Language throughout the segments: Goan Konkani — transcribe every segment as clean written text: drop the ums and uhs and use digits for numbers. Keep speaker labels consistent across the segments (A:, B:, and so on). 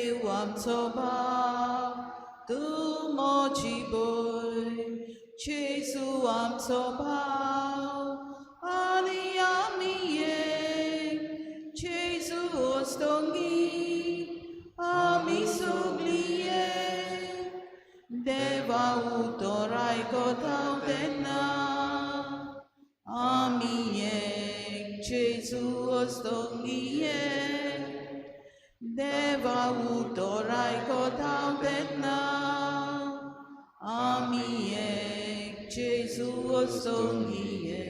A: आमचो भाव तूं म्हजी भय जेजू आमचो भाव आनी आमी एक जेजू ओस्तोंगी आमी सगळीं एक देवा उतर आयकता तेन्ना आमी एक जेजू ओस्तोंगी एक देवा उतर आयकता तेन्ना आमी एक जेजू ओस्तोंगी एक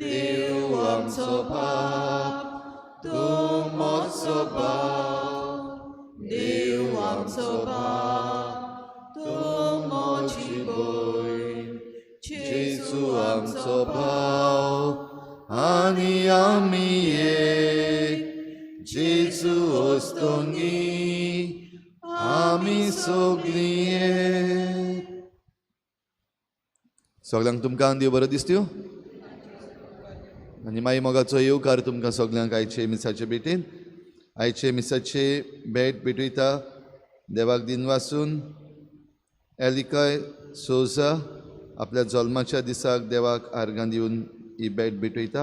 A: देव आमचो बाप तूं म्हजो भाव देव आमचो बाप तूं म्हजी भयण
B: जेजू आमचो भाव आनी आमी एक जेजू ओस्तोंगी आमी सगळीं एक. सगळ्यांक तुमकां देव बरो दिसत्यो आनी मागीर मोगाचो येवकार तुमकां सगळ्यांक आयचे मिसाचे भेटीन. आयचे मिसाचे भेट भेटयता देवाक दिनवासून एलिकाय सोजा आपल्या जल्माच्या दिसाक देवाक आर्गां दिवन ही भेट भेटयता.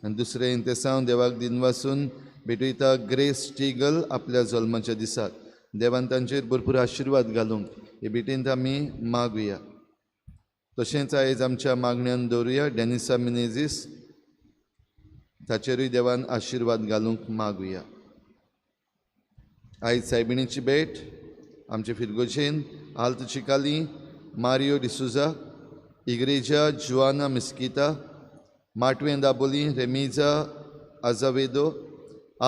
B: आनी दुसरें इंतेसांव देवाक दिनवासून भेटयता ग्रेस स्टीगल आपल्या जल्माच्या दिसाक. देवान तांचेर भरपूर आशिर्वाद घालूंक हे भेटींत आमी मागुया. तशेंच आयज आमच्या मागण्यान दवरुया डेनिसा मिनेझीस ताचेरूय देवान आशिर्वाद घालूंक मागुया. आयज सायबिणीची भेट आमचे फिरगोजेन आल्त चिकाली मारियो डिसुजा इग्रेजा जुआना मिस्किता माटवें दाबोली रेमिजा आजावेदो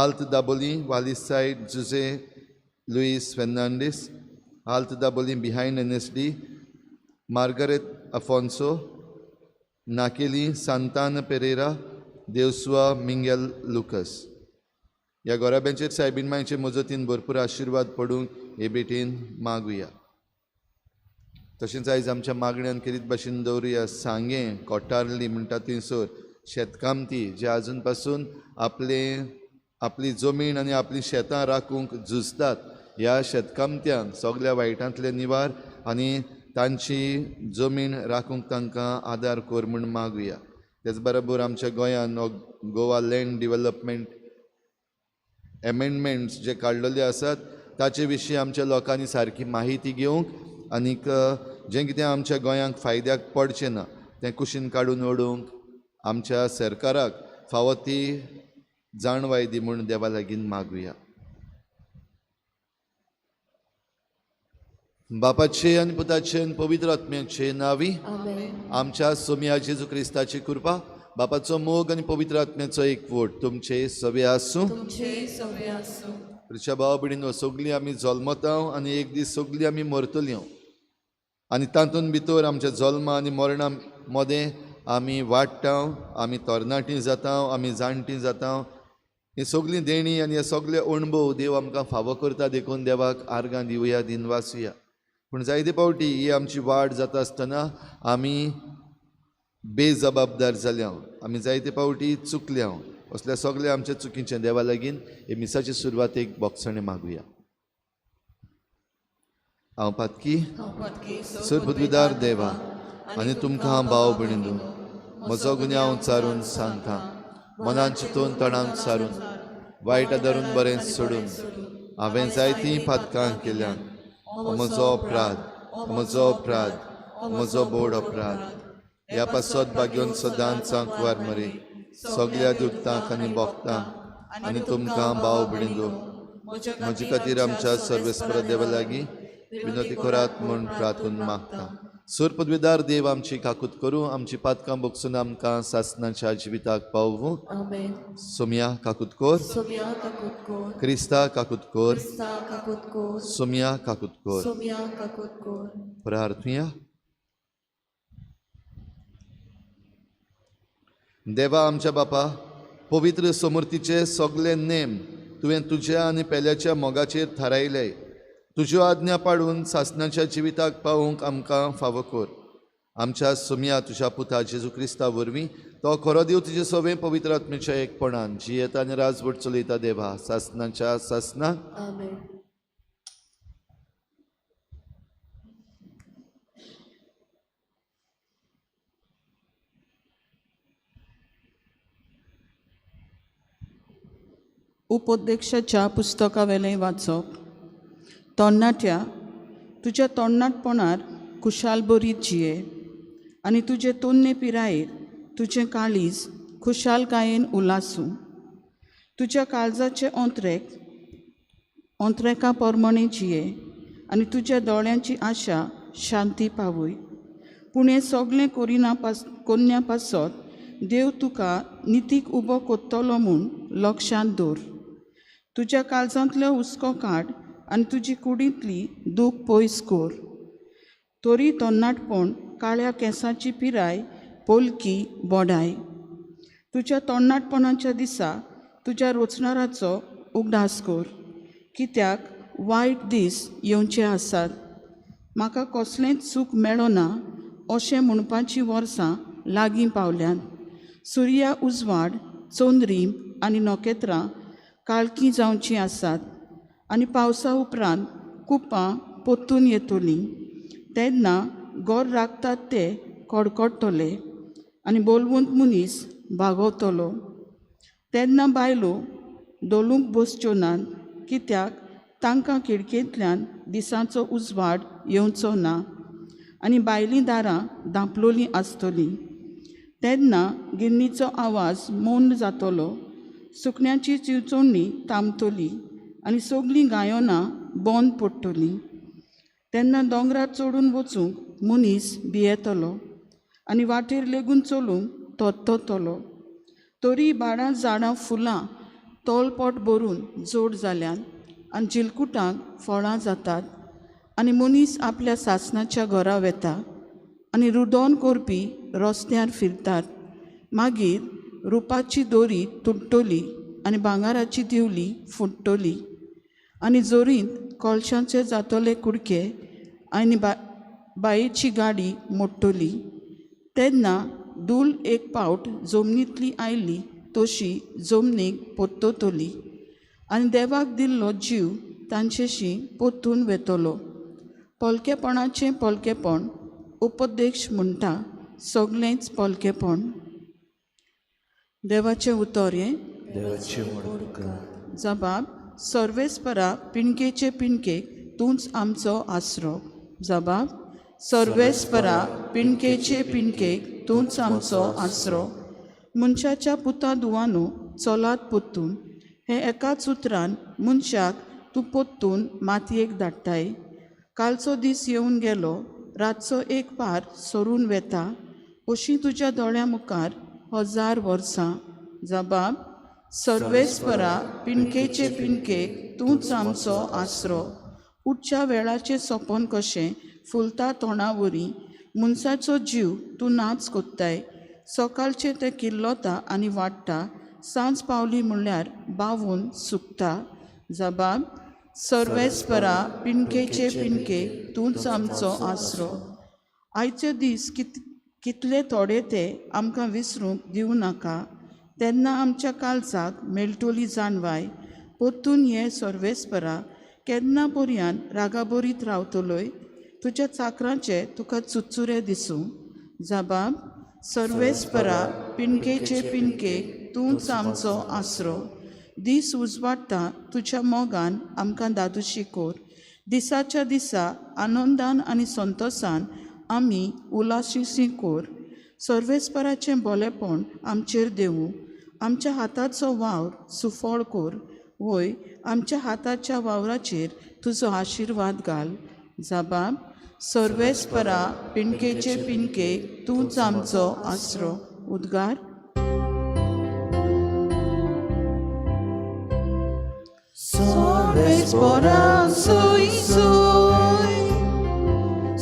B: आल्त दाबोली वालिसायड Jose Luis Fernandes Alto Dabolim behind N S D Margaret Afonso Nakeli Santana Pereira Devsua Mingel Lucas. ह्या गोराब्यांचेर सायबीण मांयचे मजतीन भरपूर आशिर्वाद पडूंक हे भेटीन मागुया. तशेंच आयज आमच्या मागण्यान केरीत भाशेन दवरुया सांगें कोटार्ली म्हणटा थंयसर शेतकामती जे आजून पासून आपले आपली जमीन आनी आपलीं शेतां राखूंक झुजतात ह्या शेतकामत्यांक सगल्या वायटांतले निवार आनी तांची जमीन राखूंक तांकां आदार कर म्हूण मागुया. तेच बरोबर आमच्या गोंयांत गोवा लँड डिवेलपमेंट एमेंडमेंट्स जे काडलेले आसात ताचे विशीं आमच्या लोकांनी सारकी माहिती घेवंक आनीक जें कितें आमच्या गोंयांक फायद्याक पडचें ना तें कुशीन काडून उडोवंक आमच्या सरकाराक फावो ती जाणवाय दी म्हूण देवा लागीं मागुया. बापाचे आनी पुताचे आनी पवित्र आत्म्याचे नांवी आमच्या सोम्या जेजू क्रिस्ताची कृपा बापाचो मोग आनी पवित्र आत्म्याचो एकवट तुमचे सवे आसूं. प्रिच्या भाव भयणींनो सगळीं आमी जल्मता आनी एक दीस सगळीं आमी मरतलीं आनी तातूंत भितर आमच्या जल्मा आनी मरणा मदें आमी वाडटा आमी तरणाटीं जाता आमी जाणटीं जाता. ही सगळीं देणी आनी हे सगळे अणभव देव आमकां फावो करता देखून देवाक आर्गां दिवया दिनवासुया. पूण जायते फावटी ही आमची वाड जाता आसतना आमी बेजबाबदार जाल्या आमी जायते फावटी चुकल्या. असल्या सगळ्या आमच्या चुकीचें देवा लागीं हे मिसाचे सुरवातेक बोगसणें मागुया. हांव पातकी सरबुद्विदार देवा आनी तुमकां भाव भयणींनो म्हजो गुन्यांव चारून सांगता मनान चिंतून तणांक सारून वायट धरून बरें सोडून हांवें जायतीं पातकां केल्यान. म्हजो अपराध म्हजो अपराध म्हजो बोड अपराध. ह्या पासत भाग्योन सदांच सांकवार मरे सगळ्या दुखतांक आनी भोगतांक आनी तुमकां भाव भयणींनो म्हजे खातीर आमच्या सर्वेस्पर देवा लागीं विनोती करात म्हूण प्रार्थून मागता. सूर पदवीदार देव आमची काकूत करूं आमची पातकां बगसून आमकां सासनाच्या जिविताक पावूं. सोम्या काकूत कोर क्रिस्ता काकूत कोर सोम्या काकूत कोर. प्रार्थुया. देवा आमच्या बापा पवित्र समूर्तीचे सगळे नेम तुवें तुज्या आनी पेल्याच्या मोगाचेर थारायले. तुज्यो आज्ञा पाडून सासनाच्या जिविताक पावूंक आमकां फावो कर. आमच्या सोमया तुज्या पुता जेजू क्रिस्ता वरवीं तो खरो देव तुजे सवें पवित्र आत्मेच्या एकपणान जियेता आनी राजवट चलयता देवा सासनाच्या सासना.
A: आमेन.
C: उपदेशाच्या पुस्तकावेलें वाचप. तरणाट्या, तुज्या तरणाटपणार खुशाल बरी जिये आनी तुजे तोन्ने पिरायेर तुजें काळीज खुशालकायेन उलासूं. तुज्या काळजाचे ओंत्रेका परमणे जिये आनी तुज्या दोळ्यांची आशा शांती पावय. पूण हें सगळें करिना कोन्या पासत देव तुका नितीक उबो कोत्तलो म्हूण लक्षांत दवर. तुज्या काळजांतलो हुस्को काड आनी तुजी कुडींतली दूख पयस कर. तरी तरणाटपण काळ्या केंसाची पिराय पोलकी बोडाय. तुज्या तरणाटपणाच्या दिसा तुज्या रोचणाराचो उगडास कर, कित्याक वायट दीस येवचे आसात. म्हाका कसलेंच सूख मेळना अशें म्हणपाचीं वर्सां लागीं पावल्यांत. सुर्या उजवाड, चंद्रीम आनी नखेत्रां काळखी जावचीं आसात आनी पावसा उपरांत कुपां पोत्तून येतलीं. तेन्ना गोर राखतात ते कडकडटले आनी बोलवंत मनीस बागवतलो. तेन्ना बायलो धोलूंक बसच्यो नात, कित्याक तांकां खिडकेंतल्यान दिसाचो उजवाड येवचो ना आनी भायलीं दारां धांपलोलीं आसतलीं. तेन्ना गिन्नीचो आवाज मौन जातलो, सुकण्याची चिंचोणी थांबतली आनी सगळीं गायनां बंद पडटलीं. तेन्ना दोंगरार चडून वचूंक मनीस भियेतलो आनी वाटेर लेगून चलूंक तोततलो. तरी बाडां झाडां फुलां तोलपोट भरून जोड जाल्यात आनी जिलकुटांक फळां जातात आनी मनीस आपल्या सासणाच्या घरा वेता आनी रुदोन करपी रस्त्यार फिरतात. मागीर रुपाची दोरी तुट्टली आनी भांगराची दिवली फुट्टली आनी जोरींत कोळशांचे जातले कुडके आनी बायेची गाडी मोडटली. तेन्ना धूल एक पावट जमनींतली आयली तशी जमनीक परततली आनी देवाक दिल्लो जीव तांचेशी परतून वेतलो. पोलकेपणाचें पोलकेपण उपदेश म्हणटा, सगळेंच पोलकेपण. देवाचें उतर हें. जबाब सर्वेस्परा पिणकेचे पिणकेक तूंच आमचो आसरो. जबाब सर्वेस्परा पिणकेचे पिणकेक तूंच आमचो आसरो. मनशाच्या पुता दुवानो चलात पोत्तून हे एकाच उतरान मनशाक तूं पोत्तून मातयेक धाडटाय. कालचो दीस येवन गेलो, रातचो एक पार सरून वेता, अशी तुज्या दोळ्यां मुखार 1000 वर्सां. जबाब सर्वेस्परा पिणकेचे पिणकेक तूंच आमचो आसरो. उठच्या वेळाचें सपन कशें फुलता तोंडावरी मनशाचो जीव तूं नाच कोत्ताय. सकाळचें तें किल्लता आनी वाडटा, सांज पावली म्हणल्यार बावून सुकता. जबाब सर्वेस्परा पिणकेचे पिणकेक तूंच आमचो आसरो. आयचे दीस कितले थोडे ते आमकां विसरूंक दिवं नाका. तेन्ना आमच्या काळजाक मेळटली जाणवाय. परतून हे सर्वेस्परा केन्ना पर्यान रागाबरीत रावतलोय? तुज्या चाकरांचे तुका चुचुरे दिसूं. जबाब सर्वेस्परा पिणकेचे पिणकेक तूंच आमचो आसरो. दीस उजवाडटा तुज्या मोगान आमकां दादोशी कोर. दिसाच्या दिसा आनंदान आनी संतोसान आमी उलासिसी कोर. सर्वेस्पराचें बोलेपण आमचेर देवूं. आमच्या हाताचो वावर सुफळ कोर. वय आमच्या हाताच्या वावराचेर तुजो आशिर्वाद घाल. जबाब सर्वेस्परा पिणकेचे पिणकेक तूंच आमचो आसरो. उद्गार सर्वेस्परा सुय सुय,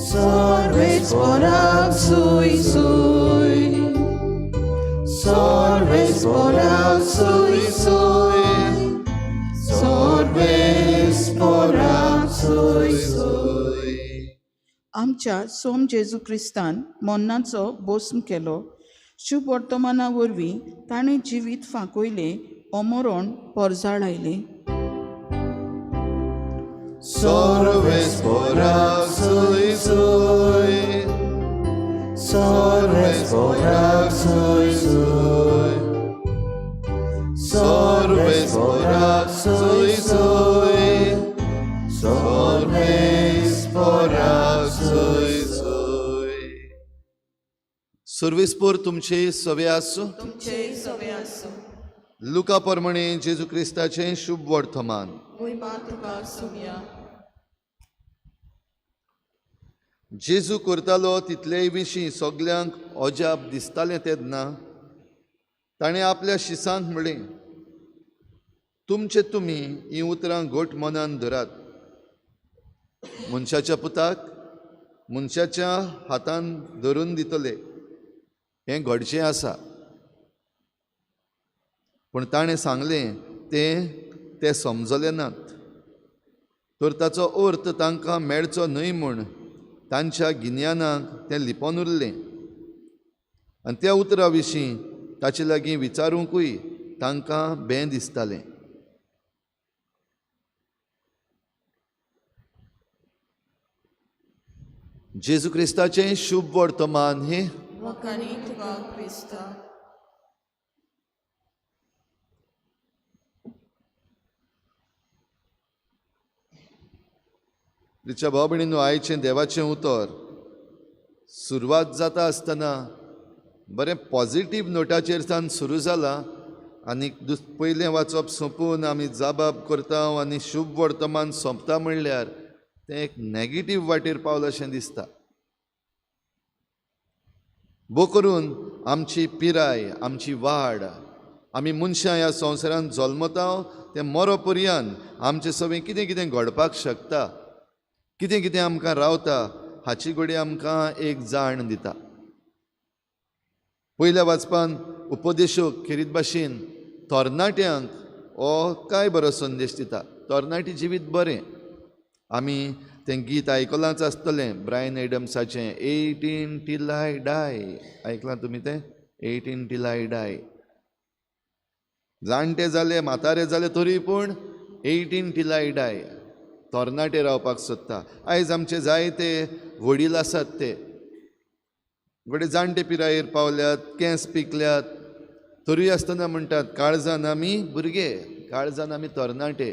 C: सर्वेस्परा सुय सुय, सर्वेस्परा सुय सुय, सर्वेस्परा सुय सुय. आमच्या सोम जेजू क्रिस्तान मरणाचो भस्म केलो. शुभ वर्तमाना वरवीं ताणें जिवीत फांकयलें, अमरण पोरजाळायलें.
B: सर्वेस्पराक सुय सुय, सर्वेस्पराक सुय सुय, सर्वेस्पराक सुय सुय, सर्वेस्पराक सुय सुय. सर्वेस्पोर तुमचे सवे आसूं.
A: तुमचे सवे आसूं.
B: लुका प्रमाणे जेजू क्रिस्ताचें शुभ वर्तमान.
A: मोहिमा तुका सुमया.
B: जेजू करतालो तितलेय विशीं सगल्यांक अजाप दिसतालें तेन्ना ताणें आपल्या शिसांक म्हणलें, तुमचे तुमी हीं उतरां घट मनान धरात. मनशाच्या पुताक मनशाच्या हातान धरून दितले, हें घडचें आसा. पूण ताणें सांगलें तें ते समजले नात, तर ताचो अर्थ तांकां मेळचो न्हय म्हूण तांच्या गिन्यानाक तें लिपोन उरलें. आनी त्या उतरा विशीं ताचे लागीं विचारूंकूय तांकां बें दिसतालें. जेजू क्रिस्ताचें शुभ वर्तमान हें.
A: वखाणी तुका क्रिस्ता.
B: तिच्या भाव भयणींनो, आयचें देवाचें उतर सुरवात जाता आसतना बरें पॉझिटीव नोटाचेर सावन सुरू जालां आनी पयलें वाचप सोंपून आमी जाबाब करता आनी शुभ वर्तमान सोंपता म्हणल्यार तें एक नॅगेटीव वाटेर पावलां अशें दिसता. भो करून आमची पिराय, आमची वाड, आमी मनशां ह्या संवसारांत जल्मता तें मरो पर्यंत आमचे सवें कितें कितें घडपाक शकता, कितें कितें आमकां रावता हाची घडये आमकां एक जाण दिता. पयल्या वाचपान उपदेशक खेरीत भाशेन तरणाट्यांक हो काय बरो संदेश दिता. तरणाटी जिवीत बरें, आमी तें गीत आयकलांच आसतलें, ब्रायन एडम्साचें 18 till I die. आयकलां तुमी तें 18 till I die? जाणटे जाले, म्हातारे जाले तरी पूण 18 till I die तरणाटे रावपाक सोदता. आयज आमचे जायते वडील आसात ते घडये जाणटे पिरायेर पावल्यात, केंस पिकल्यात, तरूय आसतना म्हणटात काळजान आमी भुरगे, काळजान आमी तरणाटे,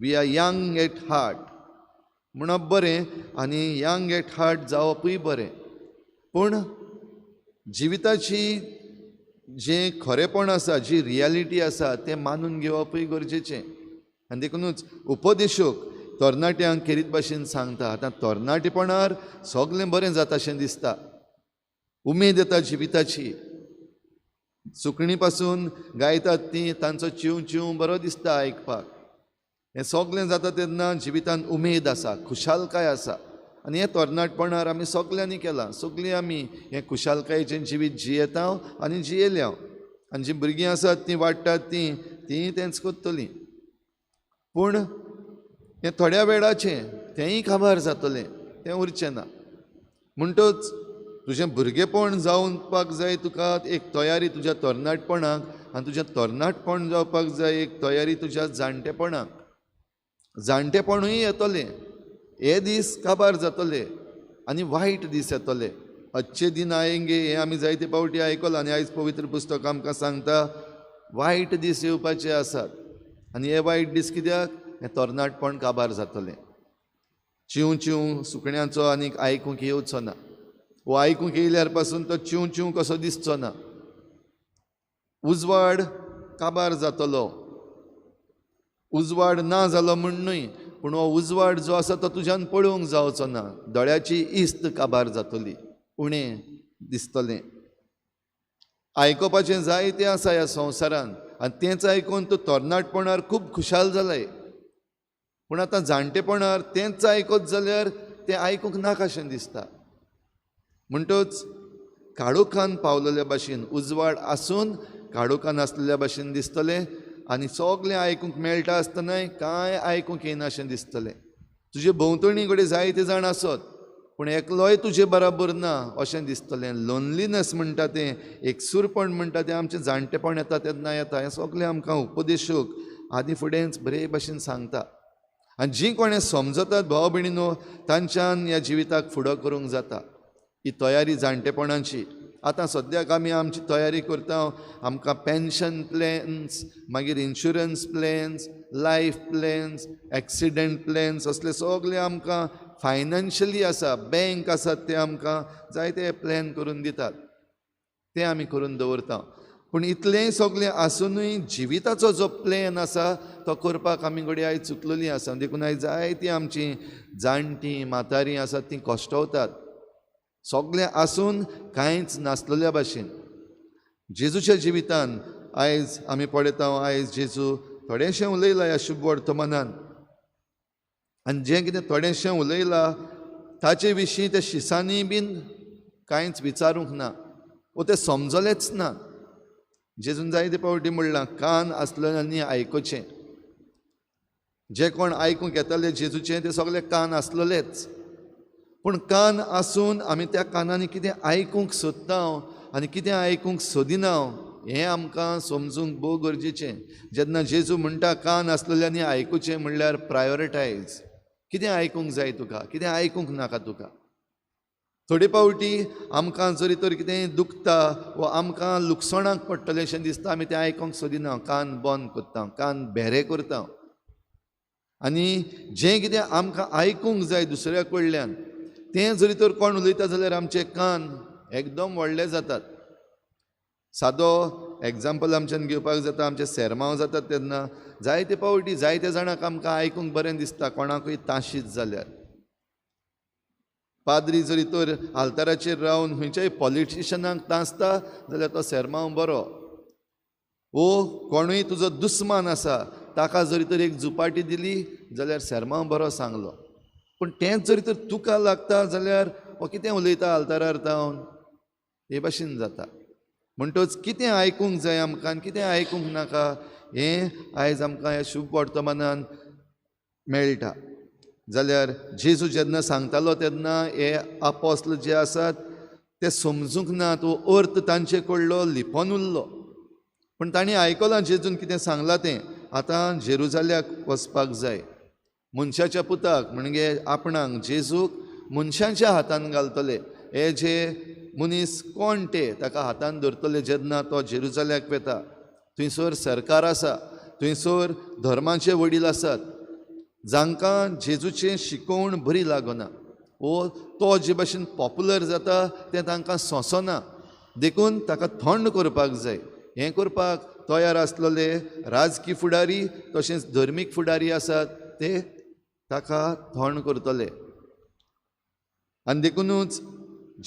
B: we are young at heart. म्हणप बरें आनी यंग एट हार्ट जावपूय बरें, पूण जिविताची जें खरेपण आसा, जी रियलिटी आसा तें मानून घेवपूय गरजेचें. आनी देखुनूच उपदेशक तरणाट्यांक खेरीत भाशेन सांगता. आतां तरणाटेपणार सगलें बरें जाता अशें दिसता, उमेद येता जिविताची, सुकणी पासून गायतात ती, तांचो चिंव चिंव बरो दिसता आयकपाक. हें सगलें जाता तेन्ना जिवितांत उमेद आसा, खुशालकाय आसा. आनी हें तरणाटपणार आमी सगल्यांनी केलां, सगळीं आमी हें खुशालकायेचें जिवीत जियेता आनी जियेल्या. आनी जीं भुरगीं आसात तीं वाडटात तीं तीं तेंच करतलीं, पूण हें थोड्या वेळाचें, तेंय काबार जातलें, तें उरचें ना. म्हणटच तुजें भुरगेपण जावपाक जाय तुका एक तयारी तुज्या तरणाटपणाक, आनी तुजें तरणाटपण जावपाक जाय एक तयारी तुज्या जाणटेपणाक. जाणटेपणूय येतलें, हे दीस काबार जातले आनी वायट दीस येतले. अच्छे दिन आयेंगे हें आमी जायते फावटी आयकलां आनी आयज पवित्र पुस्तक आमकां सांगता वायट दीस येवपाचे आसात. आनी हे वायट दीस कित्याक? हें तरणाटपण काबार जातलें, चिंव चिंव सुकण्यांचो आनीक आयकूंक येवचो ना, वो आयकूंक येयल्यार पासून तो चिंव चिंव कसो दिसचो ना, उजवाड काबार जातलो. उजवाड ना जालो म्हूण न्हय, पूण हो उजवाड जो आसा तो तुज्यान पळोवंक जावचो ना, दोळ्याची इस्त काबार जातली, उणें दिसतलें. आयकुपाचें जायतें आसा ह्या संवसारांत आनी तेंच आयकून तूं तरणाटपणार खूब खुशाल जालाय, पूण आतां जाणटेपणार तेंच आयकत जाल्यार तें आयकूंक नाका अशें दिसता. म्हणटच काळोखान पावलेल्या भाशेन, उजवाड आसून काळोखान आसलेल्या भाशेन दिसतलें आनी सगळें आयकूंक मेळटा आसतनाय कांय आयकूंक येना अशें दिसतलें. तुजे भोंवतणी कडेन जायते जाण आसत, पूण एकलोय तुजे बराबर ना अशें दिसतलें. लोनलीनस म्हणटा तें, एकसूरपण म्हणटा तें आमचें जाणटेपण येता तेन्ना येता. हें सगळें आमकां उपदेशक आदी फुडेंच बरे भशेन सांगता. आनी जीं कोणें समजतात भाव भयणीनो तांच्यान ह्या जिविताक फुडो करूंक जाता. ही तयारी जाणटेपणाची. आतां सद्याक आमी आमची तयारी करता. आमकां पेन्शन प्लॅन्स, मागीर insurance plans, life plans, accident plans असले सगळे आमकां फायनान्शियली आसा, बँक आसात ते आमकां जायते प्लॅन करून दितात, ते आमी करून दवरता. पूण इतलेंय सगळें आसुनूय जिविताचो जो प्लॅन आसा तो करपाक आमी घडये आयज चुकलेलीं आसा. देखून आयज जायतीं आमचीं जाणटीं म्हातारीं आसात तीं कश्टवतात, सगळें आसून कांयच नासलेल्या भाशेन. जेजूच्या जिवितान आयज आमी पळयता, आयज जेजू थोडेंशें उलयलां ह्या शुभ वर्तमानान, आनी जें कितें थोडेंशें उलयलां ताचे विशीं त्या शिसांनी बीन कांयच विचारूंक ना वो तें समजलेंच ना. जेजून जायते फावटी म्हणलां, कान आसलेल्यांनी आयकुचें. जे कोण आयकूंक येताले जेजूचें ते सगळे कान आसलेलेच, पूण कान आसून आमी त्या कानांनी कितें आयकूंक सोदता आनी कितें आयकूंक सोदिना हें आमकां समजूंक भोव गरजेचें. जेन्ना जेजू म्हणटा कान आसलेल्यांनी आयकुचें म्हणल्यार प्रायोरिटायज, कितें आयकूंक जाय तुका, कितें आयकूंक नाका तुका. थोडे फावटी आमकां जरी तर कितें दुखता वा आमकां लुकसणाक पडटलें अशें दिसता, आमी तें आयकूंक सोदिना, कान बंद करता, कान भेरे करता. आनी जें कितें आमकां आयकूंक जाय दुसऱ्या कडल्यान तें जरी तर कोण उलयता जाल्यार आमचे कान एकदम व्हडले जातात. सादो एग्जाम्पल आमच्यान घेवपाक जाता, आमचे सेरमांव जातात तेन्ना जायते फावटी जायते जाणांक आमकां आयकूंक बरें दिसता कोणाकूय ताशीत जाल्यार. पाद्री जरी तर आल्ताराचेर रावन खंयच्याय पॉलिटिशनाक तासता जाल्यार तो सेरमांव बरो. ओ कोणूय तुजो दुस्मान आसा ताका जरी तर एक जुपाटी दिली जाल्यार सेरमांव बरो सांगलो. पूण तेंच जरी तर तुका लागता जाल्यार हो कितें उलयता आल्तारार जावन हे भाशेन जाता. म्हणटच कितें आयकूंक जाय आमकां आनी कितें आयकूंक नाका हें आयज आमकां ह्या शुभ वर्तमानान मेळटा. जाल्यार जेजू जेन्ना सांगतालो तेन्ना हे आपोस्ल जे आसात ते समजूंक ना, तो अर्थ तांचे कडलो लिपोन उरलो. पूण तांणी आयकलां जेजून कितें सांगलां तें. आतां जेरुजाल्याक वचपाक जाय, मनशाच्या पुताक म्हणजे आपणाक जेजूक मनशांच्या हातान घालतले. हे जे मनीस कोण ते ताका हातान धरतले जेन्ना तो जेरुजाल्याक वता. थंयसर सरकार आसा, थंयसर धर्माचे वडील आसात जांकां जेजूचें शिकोवण बरी लागना वो तो जे भाशेन पॉपुलर जाता तें तांकां सोंसना, देखून ताका थंड करपाक जाय. हें करपाक तयार आसलेले राजकी फुडारी तशेंच धर्मीक फुडारी आसात ते ताका थंड करतले. आनी देखुनूच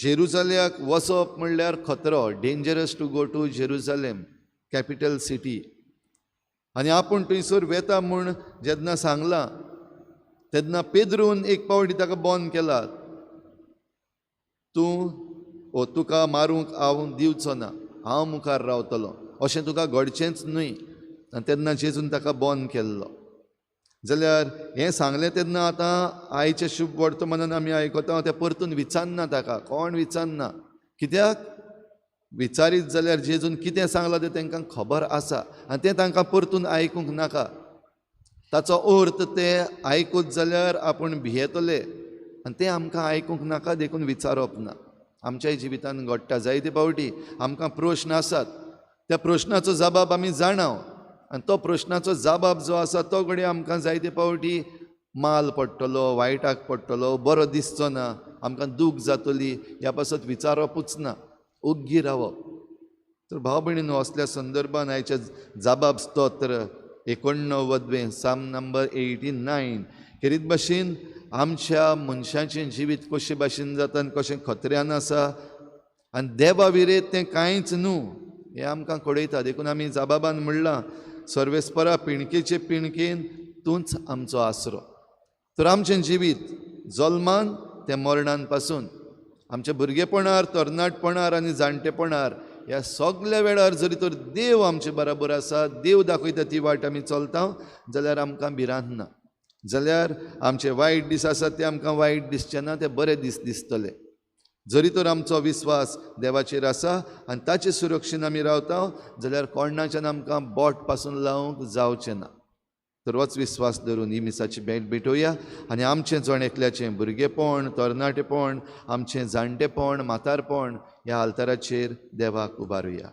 B: जेरुजाल्याक वचप म्हणल्यार खतरो, dangerous to go to Jerusalem capital city. आनी आपूण थंयसर वेता म्हूण जेन्ना सांगलां तेन्ना पेद्रून एक पावटी ताका बंद केला, तूं ओ तुका मारूंक हांव दिवचो ना, हांव मुखार रावतलो, अशें तुका घडचेंच न्हय. आनी तेन्ना जेजून ताका बंद केल्लो. जाल्यार हें सांगलें तेन्ना आतां आयचें शुभ वर्तमानान आमी आयकता तें परतून विचारना ताका, कोण विचारना. कित्याक विचारीत जाल्यार जेजून कितें सांगलां तें तांकां खबर आसा आनी तें तांकां परतून आयकूंक नाका. ताचो अर्थ ते आयकूत जाल्यार आपूण भियेतले आनी तें आमकां आयकूंक नाका, देखून विचारप ना. आमच्याय जिवितान घडटा जायते फावटी आमकां प्रश्न आसात, त्या प्रश्नाचो जबाब आमी जाणाव आनी तो प्रश्नाचो जबाब जो आसा तो घडये आमकां जायते फावटी माल पडटलो, वायटाक पडटलो, बरो दिसचो ना, आमकां दूख जातली, ह्या पासत विचारपूच ना, ओग्गी रावप. तर भाव भयणीनो असल्या संदर्भान आयच्या जाबाब स्तोत्र 89वें, साम नंबर 89 खेरीत भाशेन आमच्या मनशाचें जिवीत कशे भाशेन जाता आनी कशें खतऱ्यान आसा आनी देवा विरेत तें कांयच न्हू हें आमकां कळयता. देखून आमी जाबाबान म्हणलां, सर्वेस्परा पिणकेचे पिणकेन तूंच आमचो आसरो. तर आमचें जिवीत जल्मान तें मरणान पासून आमच्या भुरगेपणार, तरणाटपणार आनी जाणटेपणार ह्या सगल्या वेळार जरी तर देव आमचे बराबर आसा, देव दाखयता ती वाट आमी चलता जाल्यार आमकां भिरांत ना. जाल्यार आमचे वायट दीस आसात ते आमकां वायट दिसचे ना, ते बरे दीस दिसतले. जरी तर आमचो विस्वास देवाचेर आसा आनी ताचे सुरक्षेन आमी रावता जाल्यार कोणाच्यान आमकां बोट पासून लावंक जावचें ना. तर होच विस्वास धरून ही मिसाची भेट भेटोवया आनी आमचें जण एकल्याचें भुरगेपण, तरणाटेपण, आमचें जाणटेपण, म्हातारपण ह्या आल्ताराचेर देवाक उबारुया.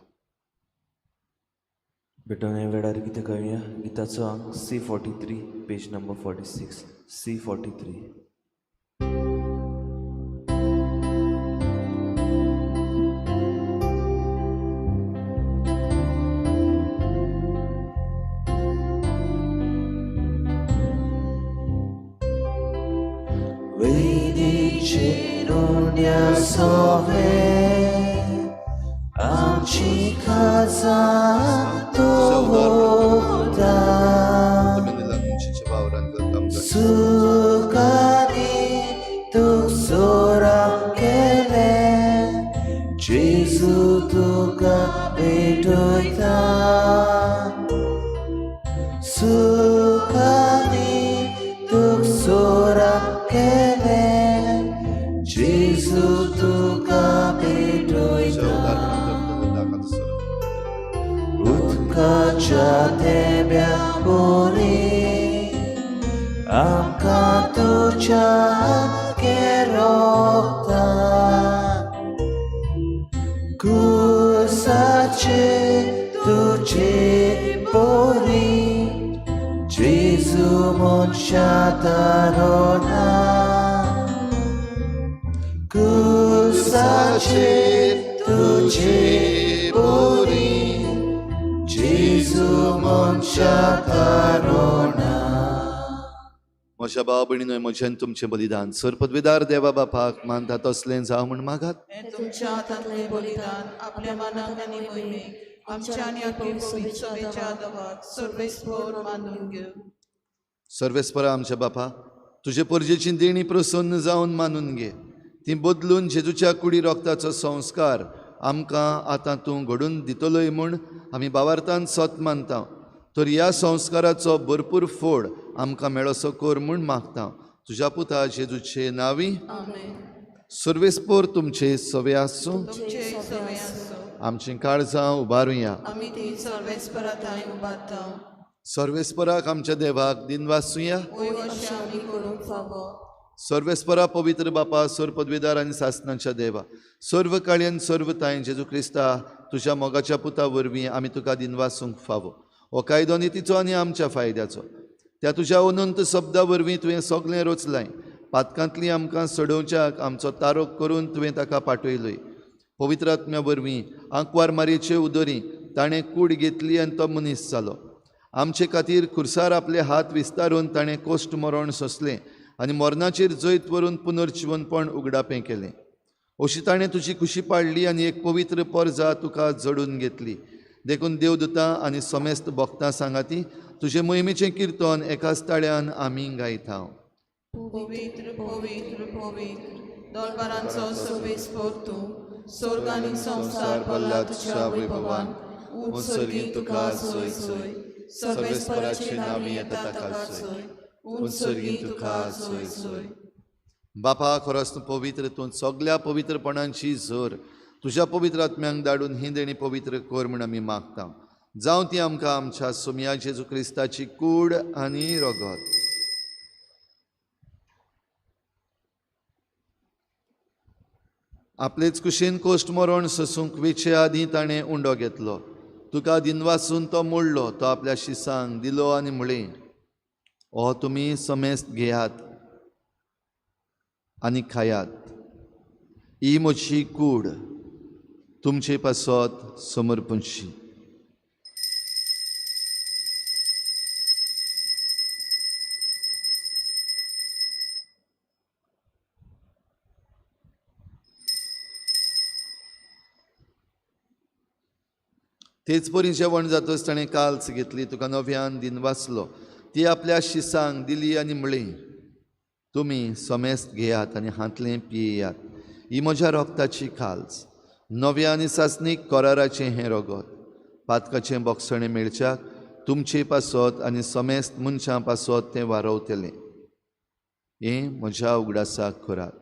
D: भेटोवन ह्या वेळार गितां गावया. गिताचो आंक C43, page number 46, C43.
E: आमची खाजा दवरता सुखानी तुक सोरा केलें जेजू तुका भेटयता. सुखानी तुक सोरा केलें जेजू तुका भेटयता. उदकाच्या तेब्या बोरी आमकां तुज्या केरोता. कुसाचे तुजे बोरी जेजू मनशा तारोना. कुसाचे तुजे बोरी जेजू मनशा तारोना.
B: म्हज्या भाव भयणीनो, म्हजें तुमचें बलिदान सर पदवीदार देवा बापाक मानता तसलें जावं म्हूण मागात.
A: हें तुमच्या हातांतलें बलिदान आपल्या मनाक आनी मोहिमेक आमच्या आनी आपली पवित्र सभेच्या देवाक सर्वेस्पर मानून घेवं.
B: सर्वेस्परा आमच्या बापा, तुजे परजेची देणी प्रसन्न जावन मानून घे. ती बदलून जेजूच्या कुडी रोगताचो संस्कार आमकां आतां तूं घडून दितलोय म्हूण आमी बावार्थान सत मानता. तर ह्या संस्काराचो भरपूर फोड आमकां मेळोसो कर म्हूण मागता. तुज्या पुता जेजूचे नांवी.
A: आमेन.
B: सर्वेस्पर तुमचे सवे आसूं.
A: तुमचे सवे आसूं.
B: आमचीं काळजां उबारुया.
A: आमी ती सर्वेस्परा थंय उबारता.
B: सर्वेस्पराक आमच्या देवाक दिनवासुया.
A: वय अशें आमी करूंक फावो.
B: सर्वेस्परा पवित्र बापा, सर्व पदवीदार आनी सासनाच्या देवा, सर्व काळयन सर्व तांय जेजू क्रिस्ता तुज्या मोगाच्या पुता वरवीं आमी तुका दिनवासूंक फावो. हो कायदो नितीचो आनी आमच्या फायद्याचो. त्या तुज्या अनंत शब्दा वरवीं तुवें सगळें रचलाय. पातकांतली आमकां सोडोवच्याक आमचो तारोक करून तुवें ताका पाठयलोय. पवित्र आत्म्या वरवीं आंकवार मारयेचे उदरी ताणें कूड घेतली आनी तो मनीस जालो. आमचे खातीर खुर्सार आपले हात विस्तारून ताणें कोश्ट मरण सोंसलें आनी मरणाचेर जैत व्हरून पुनर्जिवनपण उगडापें केलें. अशी ताणें तुजी खुशी पाडली आनी एक पवित्र परजा तुका जडून घेतली. देखून देवदूतां आनी समेस्त भक्तां सांगाती तुजे मोहिमेचें किर्तन एकाच ताळ्यान आमी गायता.
A: पवित्र पवित्र पवित्र दरबारांचो सर्वेस्पर तूं, स्वर्ग आनी संवसार भरला तुज्या वैभवान. उंच सर्गी तुका सोय सोय, सर्वेस्पराचे नांवी येता ताका सोय, उंच सर्गी तुका सोय सोय.
B: बापा, खरोच तूं पवित्र, तूं सगल्या पवित्रपणांची जोर. तुज्या पवित्र आत्म्यांक धाडून ही देणी पवित्र कर म्हूण आमी मागता. जावं ती आमकां आमच्या सोमया जेजू क्रिस्ताची कूड आनी रगत. आपलेच कुशीन कोश्ट मरण सोसूंक वेचे आदीं ताणें उंडो घेतलो. तुका दिनवासून तो मोडलो. तो आपल्या शिसांक दिलो आनी म्हळें, हो तुमी समेस्त घेयात आनी खायात. ही म्हजी कूड तुमचे पासत समर्पणशी. तेच परी जेवण जातच ताणें काल्स घेतली, तुका नव्यान दिनवासलो, ती आपल्या शिसांक दिली आनी म्हळी, तुमी समेस्त घेयात आनी हांतलें पियेयात. ही म्हज्या रोगताची खाल्स, नव्या आनी सासणीक कराराचें हें रगत. पातकाचें बोगसणें मेळच्याक तुमचे पासत आनी समेस्त मनशां पासत तें वारवतलें. हें म्हज्या उगडासाक करात.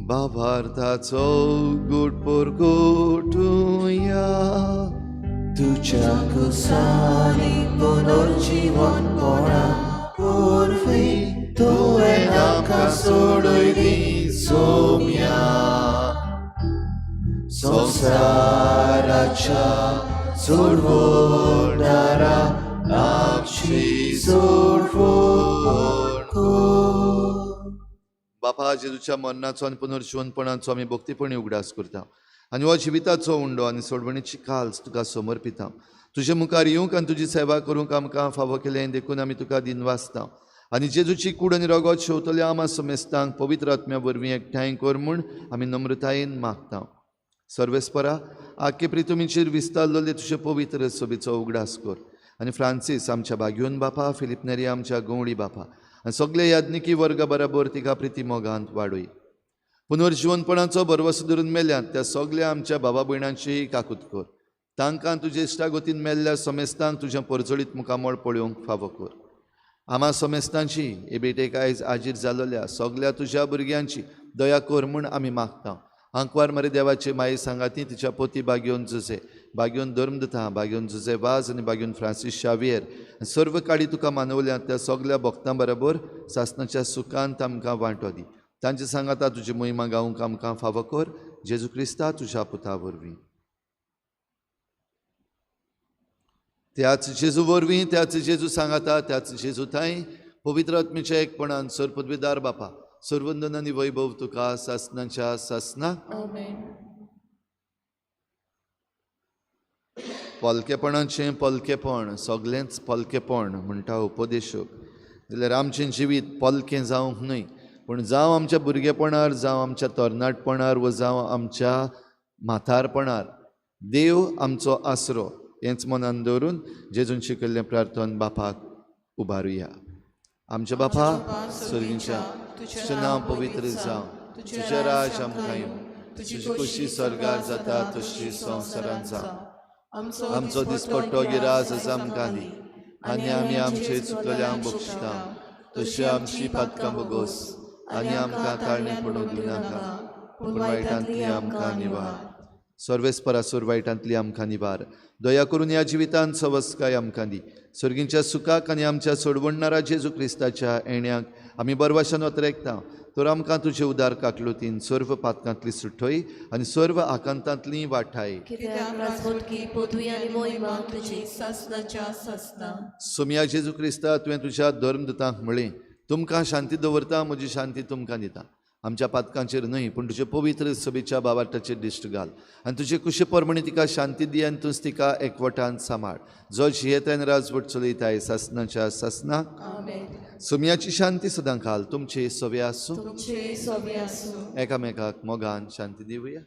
B: भावार्थाचो गुट परगटुया,
E: तुज्या कुसांनी पुनर्जीवनपणा वरवीं तुवें आमकां सोडयली सोम्या. संवसाराच्या सोडवणारा आमची सोडवण कर.
B: बापा, जेजूच्या मरणाचो आनी पुनर्जिवनपणाचो आमी भक्तीपणी उगडास करता आनी हो जिविताचो उंडो आनी सोडवणीची काल्स तुका समर्पिता. तुजे मुखार येवंक आनी तुजी सेवा करूंक आमकां फावो केलें देखून आमी तुका दिनवासता आनी जेजूची कूड आनी रगत शेवतल्या आमा समेस्तांक पवित्र आत्म्या वरवीं एकठांय कर म्हूण आमी नम्रतायेन मागता. सर्वेस्परा, आख्खे प्रितुमीचेर विस्तारलेले तुजे पवित्र सभेचो उगडास कर आनी फ्रांसीस आमच्या बाग्योन बापा, फिलीप नेरी आमच्या गवळी बापा आनी सगळे याज्ञिकी वर्गा बराबर तिका प्रिती मोगांत वाडय. पुनर्जिवनपणाचो भरवसो धरून मेल्यात त्या सगल्या आमच्या बाबा भयणांची काकूत कर. तांकां तुजे इश्टागतीन मेल्ल्या समेस्तांक तुज्या परजळीत मुखामळ पळोवंक फावो कर. आमा समेस्तांची हे भेटेक आयज आजीर जालोल्या सगल्या तुज्या भुरग्यांची दया कर म्हूण आमी मागता. आंकवार मरे देवाचे माई सांगाती तिच्या पोती बागेवन जुजे, बागेवन धर्मदता, बागेवन जुजे वाज आनी बागेवन फ्रांसीस शावियर सर्व काळी तुका मानवल्या त्या सगल्या भक्तां बरोबर सासणाच्या सुखांत आमकां वांटो दी. तांचे सांगाता तुजी मोहिमा गावंक आमकां फावो कर. जेजू क्रिस्ता तुज्या पुता वरवीं. त्याच जेजू वरवीं, त्याच जेजू सांगाता, त्याच जेजू थांय पवित्र आत्म्याच्या एकपणान सर्वपदवीदार बापा, सर्वंदन आनी वैभव तुका सासणाच्या सासना.
A: आमेन.
B: पलकेपणाचें पलकेपण, सगळेंच पलकेपण म्हणटा उपदेशक. जाल्यार आमचें जिवीत पलकें जावंक न्हय, पूण जावं आमच्या भुरगेपणार, जावं आमच्या तरणाटपणार व जावं आमच्या म्हातारपणार, देव आमचो आसरो हेंच मनान दवरून जेजून शिकयल्लें प्रार्थन बापाक उबारुया. आमच्या बापा सर्गींच्या, तुजें नांव पवित्र जावं, तुजें राज आमकां येवं, तुजी खोशी स्वर्गार जाता तशी संवसारांत जावं. आमचो दिसपट्टो गिरास आज आमकां दी आनी आमी आमचे चुकलेल्यांक बक्षिता तशी आमची पातकां बोगोस आनी आमकां ताळणी पडूंक दिवनाका, पूण वायटांतली आमकां निवार. सर्वेस्परासूर वायटांतली आमकां निवार. दया करून ह्या जिवितांत सवस्काय आमकां दी. सर्गींच्या सुखाक आनी आमच्या सोडवणणारा जेजू क्रिस्ताच्या येण्याक आमी बरवाशान वतरेकता. तर आमकां तुजे उदार काकलुतीन सर्व पातकांतली सुटय आनी सर्व आकांतांतली वाठाय. सोमया जेजू क्रिस्ता, तुवें तुज्या धर्मदूतांक म्हळें, तुमकां शांती दवरता, म्हजी शांती तुमकां दिता. आमच्या पातकांचेर न्हय, पूण तुजे पवित्र सभेच्या बाबाटाचेर दिश्ट घाल आनी तुजे कुशे परमणी तिका शांती दी आनी तूंच तिका एकवटान सांबाळ, जो जियेताय आनी राजवट चलयताय सासणाच्या सासना. सोमयाची शांती सदां घाल तुमचे सवे आसूं. एकामेकाक मोगान शांती दिवया.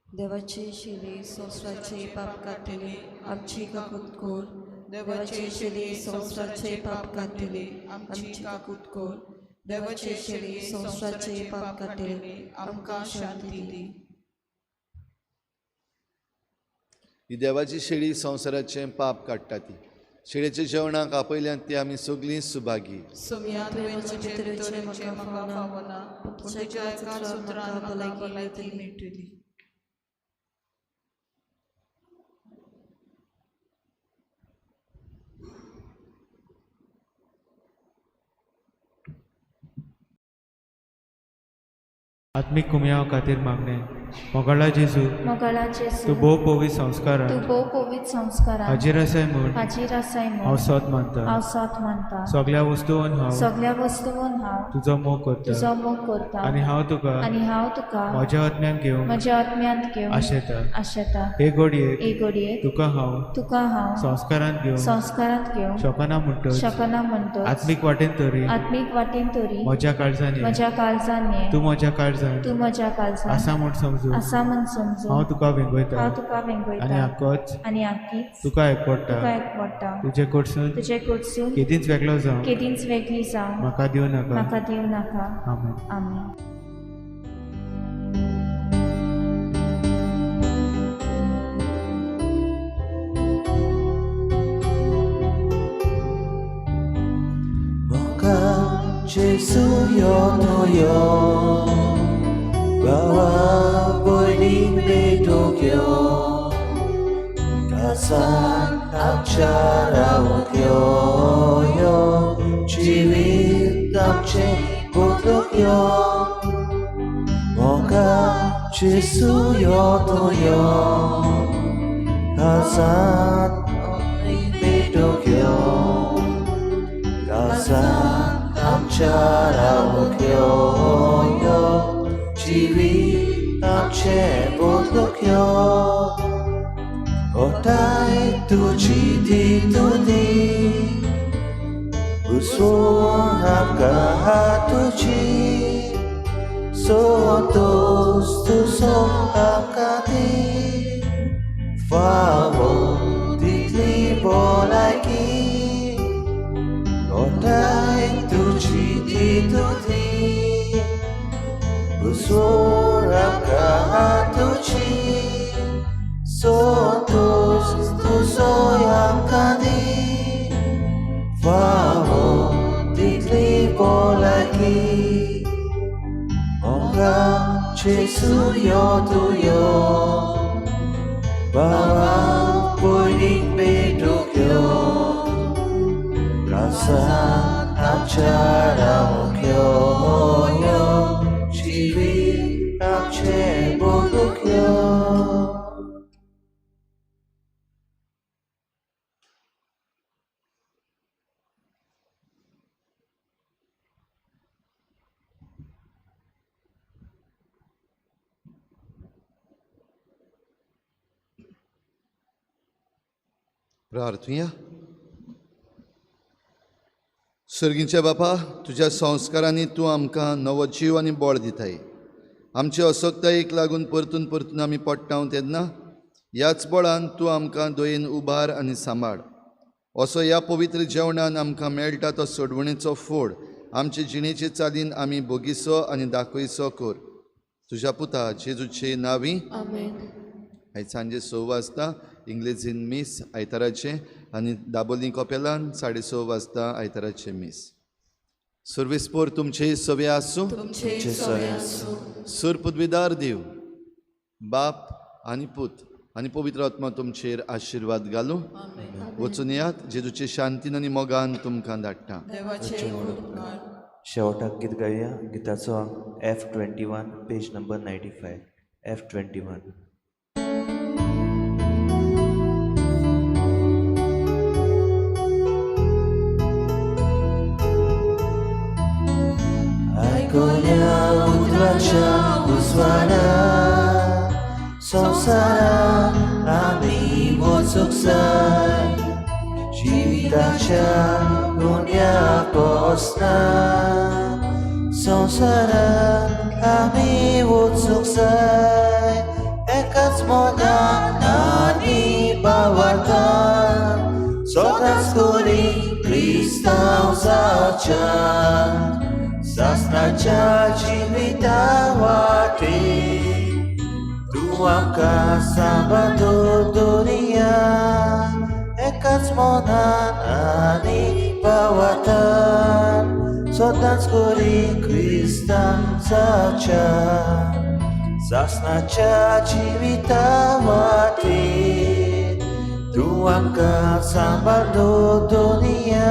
A: देवाचे शिले संवसाराचे पाप काडटले आमची काकूत कर. देवाचे शिले संवसाराचे पाप काडटले आमची काकूत कर. देवाचे शिले संवसाराचे पाप काडटले आमकां शांती दी.
B: ही देवाची शेळी संवसाराचें पाप काडटा. ती शेळेच्या जेवणाक आपयल्यान ती आमी सगळीं सुभागी.
A: सोमया, तुवें म्हजे भितर येवचें म्हाका फावना, पूण तुज्या एकाच उतरान म्हाका भलायकी मेळटली.
F: आत्मीक कुमयाव खातीर मागणें. मोगाळा जेजू,
G: मोगाळा जेजू,
F: तूं भोव पवित्र संस्कारान
G: तूं भोव पवित्र संस्कारान
F: हाजीर आसाय म्हूण
G: हाजीर आसाय
F: हांव
G: म्हूण
F: सोद मानता.
G: हांव सोत मानता.
F: सगळ्या वस्तून हांव
G: सगळ्या वस्तून हांव
F: तुजो मोग करता
G: तुजो मोग करता
F: आनी हांव तुका
G: आनी हांव तुका
F: म्हज्या आत्म्यान घेवंक
G: म्हज्या आत्म्यांत घेवन
F: आशेता.
G: आशेता.
F: हे घडयेक
G: हे घडयेक
F: तुका हांव संस्कारांत घेवंक
G: संस्कारांत घेवंक
F: शकना म्हणटच
G: शकना म्हणटच
F: आत्मीक वाटेन तरी
G: आत्मीक वाटेन तरी
F: म्हज्या काळजान ये.
G: म्हज्या काळजान ये.
F: तूं म्हज्या काळजान
G: तूं म्हज्या काळजान
F: आसा म्हूण समजून
G: आसा म्हूण समजून
F: हांव तुका वेंगयता
G: हांव तुका
F: आनी
G: वेंगयता
F: आकोच
G: आनी आकीच
F: तुका एकवडटा.
G: तुका एकवडटा.
F: तुजे कडसून
G: तुजे कडसून
F: केदींच वेगळो जावं
G: केदींच वेगळी जावं
F: म्हाका दिवं नाका.
G: म्हाका दिवं नाका.
F: आमेन.
G: आमेन.
E: मोगा Jesu yo to yo Bawa boiling be Tokyo Kasan akchara okyo yo Jivit amche Tokyo Moga Jesu yo to yo Kasan be Tokyo Kasan आमच्या रावक्यो यो जिवीत आमचें बदलुक्यो ओताय तुजी ती तुदी उसोन आमकां तुजी सोतोस तुजो आमकां दी फावो तितली भलायकी ओताय तुजी ती तुदी उसोन आमकां तुजी सोतोस तुजो आमकां दी फावो तितली भलायकी मोगा Jesu yo tu yo Bawa पयलीं पेटोक्यो Kasan आमच्या रावक्यो यो जिवीत आमचें बदलुक्यो.
B: प्रार्थुया. सर्गींच्या बापा, तुज्या संस्कारांनी तूं आमकां नवो जीव आनी बळ दिताय. आमचे असक्तायेक लागून परतून परतून आमी पडटा तेन्ना ह्याच बळान तूं आमकां दयेन उबार आनी सांबाळ. असो ह्या पवित्र जेवणान आमकां मेळटा तो सोडवणेचो फोड आमचे जिणेचे चालीन आमी भोगीसो आनी दाखयसो कर. तुज्या पुता जेजूचे नांवी
A: आमेन.
B: आयज सांजे 6 वाजता इंग्लेजीन मीस आयताराचें आनी दाबोली कपेलान 6:30 वाजता आयताराचें मीस. सर्वेस्पोर तुमचे सवे आसूं.
A: तुमचे सवे आसूं.
B: सुर पदवीदार देव बाप आनी पूत आनी पवित्र आत्मा तुमचेर आशिर्वाद घालूं. वचून येयात. जेजूचे शांतीन आनी मोगान तुमकां धाडटा.
A: देवाचे उपकार.
D: शेवटाक गीत गावया. गिताचो अंक F21 page number 95. F21.
E: आयकल्या उतराच्या उजवाडा संवसारान आमी वचूंक जाय जिविताच्या उण्या पोसना संवसारान आमी वचूंक जाय एकाच मोगान आनी भावार्थान सदांच करी क्रिस्तांव जावच्या सासणाच्या जिविता वाटे तूं आमकां सांबाळतो दवरिया एकाच मनान आनी भावार्थान सदांच करी क्रिस्तांव जावच्या सासणाच्या जिविता वाटे तूं आमकां सांबाळतो दवरिया.